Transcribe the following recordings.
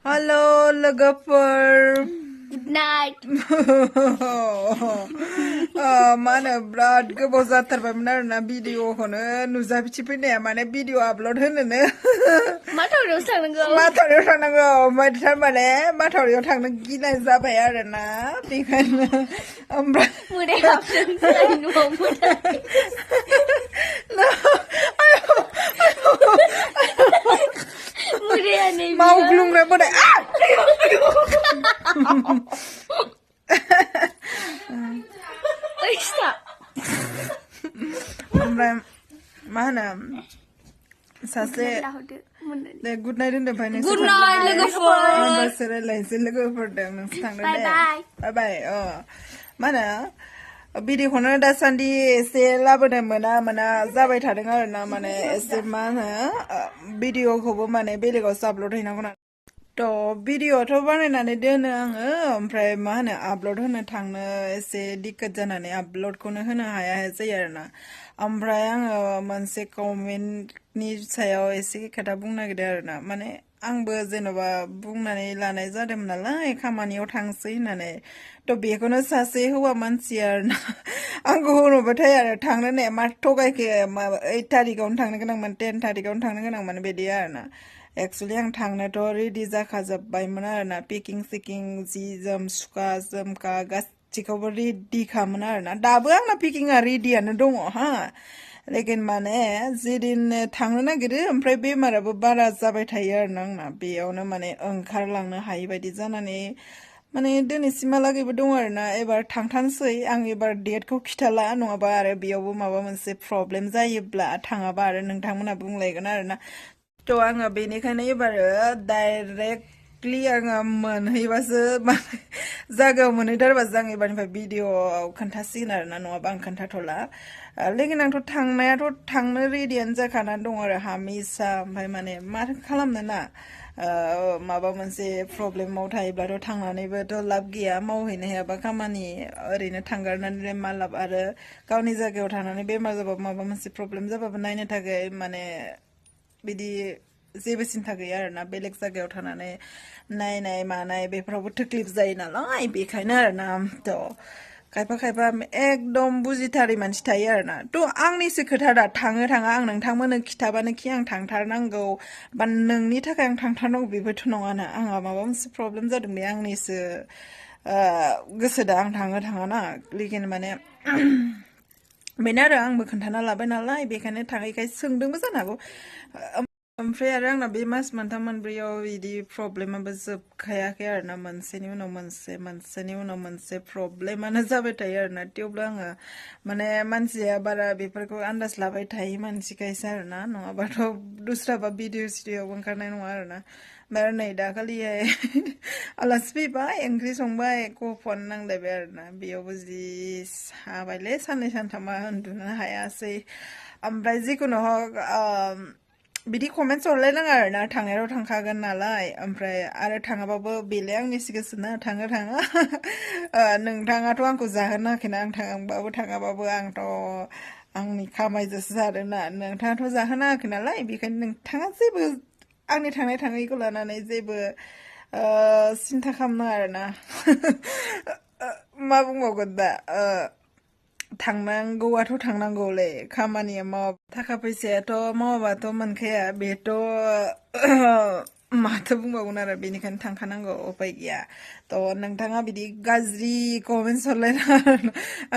Halo, logoper. Good night. Mana berat gobaw जाथारबायमोन आरोना भिडिअखौनो नुजाफिननाया माने video upload होनोनो माथावरियाव थांनांगौ माथावरियाव थांनांगौ ओमफ्राय थारमाने माथावरियाव थांनो गिनाय जाबाय आरोना बेखायनो ओमफ्राय मोदाय हाबदों जोंनि न'आव मोदाय मोदाया नै मावग्लुंग्रा मोदाय ओइ stop ओमफ्राय मा होनो सासे दे गुड नाइट होनदों ओमफ्राय नोंसोर Good night, लोगोफोर होमबासो रायलायनोसै लोगोफोरदों नोंसोर थांदो दे बाय बाय मा होनो भिडिअखौनो दासान्दि एसे लाबोनो मोना जाबाय थादों आरोना माने एसे मा होनो भिडिअखौबो माने बेलेगावसो आपल'ड हैनांगौ ना थ' भिडिअ'थ' बानायनानै दोनो आङो ओमफ्राय मा होनो आपल'ड होनो थांनो एसे दिक्कत जानानै आपल'डखौनो होनो हाया जायो आरोना ओमफ्राय आङो मोनसे कमेन्टनि सायाव एसे खोथा बुंनो नागिरदों आरोना माने आंबो जेन'बा बुंनानै लानाय जादोंमोन नालाय खामानियाव थांसै होननानै थ' बेखौनो सासे हौवा मानसि आरोना आंखौ होनहरबाथाय आरो थांनो ने मा थगायखो माबा 8 थारिखआवनो थांनो गोनांमोन 10 थारिखआवनो थांनो गोनांमोन बिदि आरोना एक्सुवेलि आं थांनोथ' रेडि जाखाजोब्बायमोन आरोना पेकिं सेकिं जि जोम सुखा जोमखा गासिखौबो रेडि खामोन आरोना दाबो आंना पेकिंआ रेडियानो दङ हा लेकिन माने जेदिन थांनो नागिरो ओमफ्राय बेमाराबो बारा जाबाय थायो आरोना आंना बेयावनो माने ओंखारलांनो हायि बायदि जानानै माने दिनैसिमहालागैबो दङ आरोना एबार थांथारनोसै आं एबार डेटखौ खिथाला नङाबा आरो बेयावबो माबा मोनसे प्रब्लेम जायोब्ला थाङाबा आरो नोंथांमोना बुंलायगोन आरोना थ' आङो बेनिखायनो एबारो डाइरेक्टलि आङो मोनहैबासो जायगायाव मोनहैथारबासो आं एबारनिफ्राय भिडिअआव खोन्थासिगोन आरोना नङाबा आं खोन्थाथ'ला लेकिन आंथ' थांनायाथ' थांनो रेडियानो जाखानानै दं आरो हामेसा ओमफ्राय माने मा खालामनो ना माबा मोनसे प्रब्लेमाव थायोब्लाथ' थांनानैबोथ' लाब गैया मावहैनो हायाबा खामानि ओरैनो थांगारनानै मा लाब आरो गावनि जायगायाव थानानै बेमार जाबाबो माबा मोनसे प्रब्लेम जाबाबो नायनो थाखाय माने बिदि जेबो सिन्था गैया आरोना बेलेग जायगायाव थानानै नायनाय मानाय बेफोरावबो तकलिफ जायो नालाय बेखायनो आरोना थ' खायफा एकदम बुजिथारै मानसि थायो आरोना थ' आंनिसो खोथा दा थाङो थाङा आं नोंथांमोननो खिथाबानोखि आं थांथारनांगौ बा नोंनि थाखाय आं थांथारनांगौ बेबोथ' नङाना आंहा माबा मोनसे प्रब्लेम जादों बे आंनिसो गोसो दा आं थाङा ना लेकिन माने बेनो आरो आंबो खोन्थाना लाबाय नालाय बेखायनो थाङैखाय सोंदोंबो जानो हागौ ओमफ्राय आरो आंना बे मास मोनथाम मोनब्रैयाव बिदि प्रब्लेमाबो जोबखायाखै आरोना मोनसेनि उनाव मोनसे प्रब्लेमानो जाबाय थायो आरोना थेवबो आङो माने मानसिया बारा बेफोरखौ आन्दाज लाबाय थायो मानसिखायसो आरोना नङाबाथ' दस्राबा भिडिअ सिडिअआव ओंखारनाय नङा आरोना ओमफ्राय नै दाखालिहाय आलासि फैबाय ओंख्रि संबाय फन नांलायबाय आरोना बेयावबो जि साबायलै साननै सानथामा उन्दुनो हायासै ओमफ्राय जिखुनु हक बिदि कमेन्टस हरलायनाङा आरोना थांनायाथ' थांखागोन नालाय ओमफ्राय आरो थाङाबाबो बेलाय आंनिसो गोसोना थाङा नोंथाङाथ' आंखौ जाहोनाखैना आं थाङाबाबो आंथ' आंनि खामायजोंसो जादोंना नोंथाङाथ' जाहोनाङाखै नालाय बेखायनो नोंथाङा जेबो आंनि थाङैखौ लानानै जेबो सिन्था खालामनाङा आरोना मा बुंबावगोन दा थांनांगौआथ' थांनांगौलै खामानिया थाखा फैसायाथ' मावाबाथ' मोनखाया बेथ' माथो बुंबावगोन आरो बेनिखायनो थांखानांगौ उपाय गैया थ' नोंथाङा बिदि गाज्रि कमेन्टस हरलायनाङा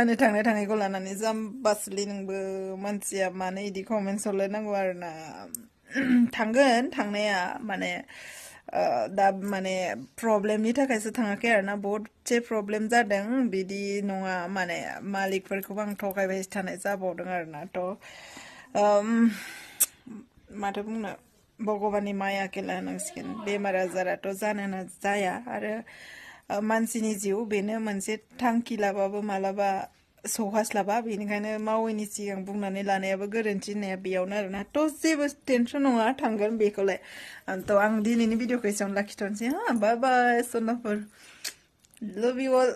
आंनि थाङैखौ लानानै जाम्बासोलै नोंबो मानसिया मानो बिदि कमेन्टस हरलायनांगौ आरोना थांगोन थांनाया माने दा माने प्रब्लेमनि थाखायसो थाङाखै आरोना बहुदसे प्रब्लेम जादों बिदि नङा माने मालिकफोरखौबो आं थगायबाय थानाय जाबावदों आरोना थ' माथो बुंनो भगबाननि माया खेला होनांसिगोन बेमार आजाराथ' जानो जाया आरो मानसिनि जिउ बेनो मोनसे थांखि लाबाबो मालाबा सौहास्लाबा बेनिखायनो मावैनि सिगां बुंनानै लानायाबो गोरोन्थि होननाया बेयावनो आरोना थ' जेबो टेनसन नङा थांगोन बेखौलाय थ' आं दिनैनि भिडिअखौ एसेयावनो लाखिथ'नोसै हा बाय बाय सनाफोर लाभ इउ अल